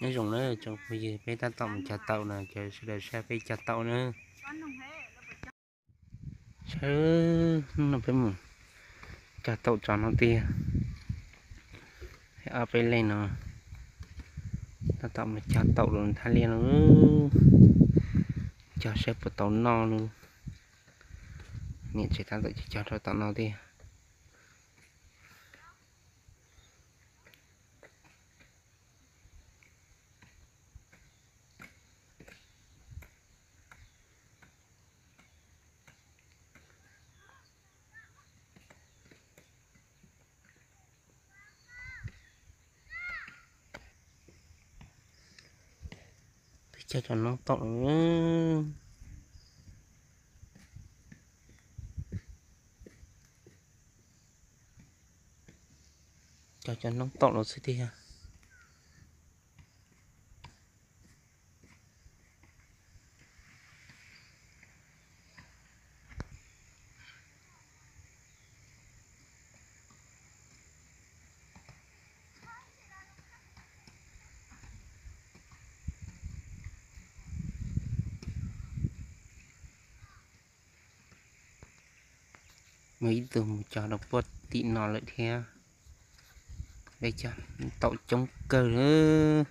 Nyob zoo na tsoom phooj ywg, peb tab tom mus cog taum no, caw sawv daws saib peb cog taum na. Sawv, hnub no peb mus cog taum tso no tiag. Ob peb leeg no tab tom mus cog taum rau thaj liaj no, cog saib puas tau noj lawm. Niam tsev tab tom cog cog rau tom no tiag. Peb cog cov noob taum, cog cov noob taum los xwb tiag. Muaj ib tug mus cog rau puag tim no lawm thiab. Peb cog taum coob kawg lawm.